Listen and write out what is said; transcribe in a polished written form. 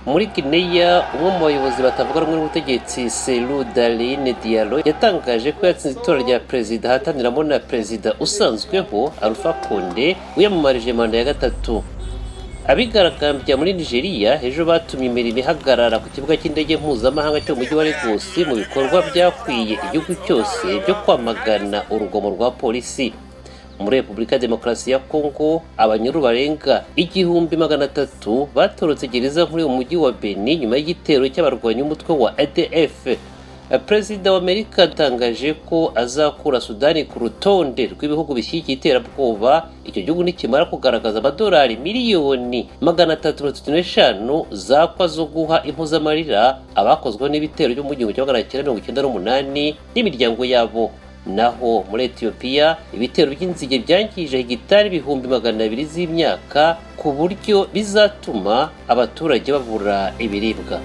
Muri Guinea, umwe mu bayobozi batavuga rumwe n'ubutegetsi, Cellou Dalein Diallo, yatangaje ko yatsinze itora rya perezida ahataniramo na perezida usanzweho Alpha Conde wiyamamarije manda ya gatatu. Abigaragambya muri Nigeria ejo batumye imirimo ihagarara ku kibuga cy'indege mpuzamahanga cyo mu mujyi wa Lagos, mu bikorwa byakwiye igihugu cyose byo kwamagana urugomo rwa polisi. Muri Repubulika ya Demokarasi ya Kongo, abanyuru barenga 1300 batorotse gereza muri uyu mujyi wa Beni nyuma y'igitero cy'abarwanyi b'umutwe wa ADF. Perezida wa Amerika yatangaje ko azakura Sudani ku rutonde rw'ibihugu bishyigikiye iterabwoba, icyo gihugu nikimara kugaragaza amadolari miliyoni 335 zakwa zo guha impozamarira abakozweho n'ibitero byo mu 1998 n'imiryango yabo. Naho muri Etiyopiya, ibitero by'inzige byangije hegitari 200,000 z'imyaka, ku buryo bizatuma abaturage babura ibiribwa.